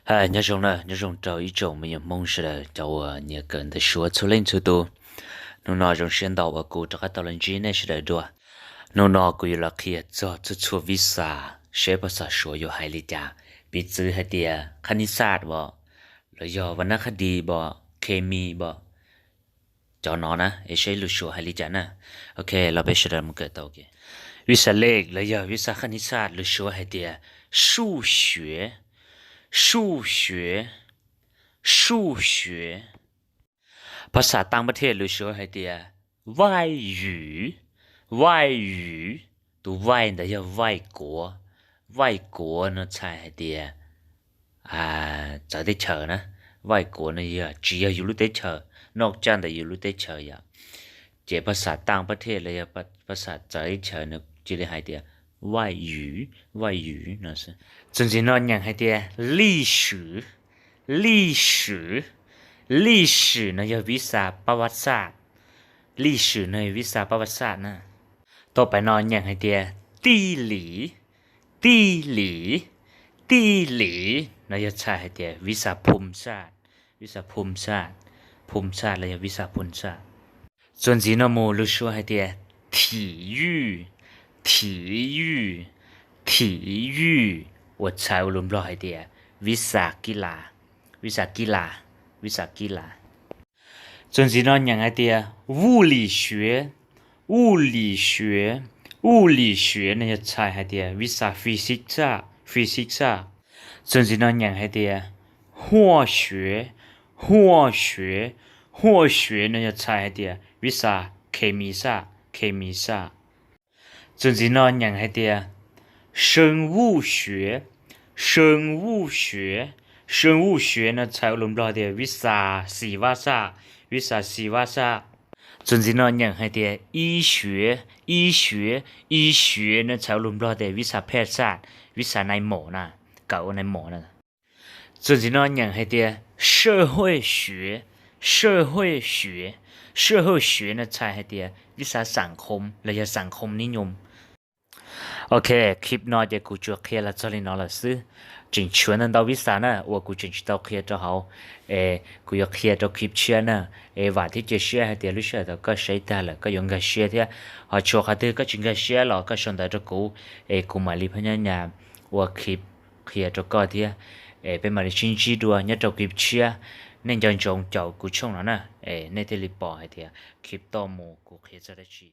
Hais nyob zoo na, nyob zoo rau ib tsoom me nyuam Hmoob sawv daws cov uas nyiam kawm ntawv Suav txhua leej txhua tus. Hnub no zoo siab ntau uas kuv rov qab tau los ntsib nej sawv daws dua. Hnub no kuv yuav los qhia txog txhua txhua vis xas seb phas xas Suav yuav hais li cas. Piv txwv hais tias khab nij xaj pom, los yog vas nab khab dis pom, khes mis pom, cov no na, es seb lus Suav hais li cas na. Ok, los peb sawv daws mus kawm tau. Vis xas lej los yog vis xas khab nij xaj lus Suav hais tias 数学, 数学, 数学. Phas xas Taab Pab Thej lus Suav hais tias 外语, 外语. Tus 外 ntawd yog 外国, 外国 no txhais hais tias txawv teb chaws na. 外国 no yog tsis yog yus lub teb chaws, noj caj ntawm yus lub teb chaws yom. Ces phas xas Taab Pab Thej los yog phas xas txawv teb chaws no cia li hais tias 外语, 外语 no. Txuas ntxiv no nyeem hais tias 历史, 历史, 历史 no yog vis xas pab vaj xaj. 历史 no yog vis xas pab vaj xaj na. Tau pais no nyeem hais tias 地理, 地理, 地理 no yog txhais hais tias vis xas phoo xaj, vis xas phoo xaj, phoo xaj los yog vis xas phoo xaj. Txuas ntxiv no mus lus Suav hais tias 体育, 体育, 体育 uas txhais ua lus Nplog hais tias vis xas kib las, vis xas kib las, vis xas kib las. Txuas ntxiv no nyeem hais tias 物理学, 物理学, 物理学 no yog txhais hais tias vis xas physics xaj, physics xaj. Txuas ntxiv no nyeem hais tias 化学, 化学, 化学 no yog txhais hais tias vis xas khes mis xaj, khes mis xaj. Txuas ntxiv no nyeem hais tias 生物学, 生物学, 生物学 no txhais ua lus Nplog tias vis xas xis vaj xaj, vis xas xis vaj xaj. Txuas ntxiv no nyeem hais tias 医学, 医学, 医学 no txhais ua lus Nplog tias vis xas phej xaj, vis xas nai mom na, kawm ua nai mom na. Txuas ntxiv no nyeem hais tias 社会学, 社会学, 社会学 no txhais hais tias vis xas xam khoo los yog xam khoo nib nyoos. Ok, clip no ces kuv tsuas qhia los txog li no lawm xwb. Tseem tshuav ntau ntau vis xas na uas kuv tseem tsis tau qhia rau hauv, es kuv yuav qhia rau clip tshiab na. Es vam thiab cia siab hais tias lub sij hawm thaum koj saib tag lawm koj yuav nkag siab thiab. Ho tshuav qhov twg koj tsis nkag siab los koj sau ntawv rau kuv, es kuv mam li phab nyab nyas ua clip qhia rau koj thiab. Es peb mam li sib ntsib dua nyob rau clip tshiab. Nej nco ntsoov caum kuv channel no na, es nej thiaj li pom hais tias clip toj mus kuv qhia txog dab tsi.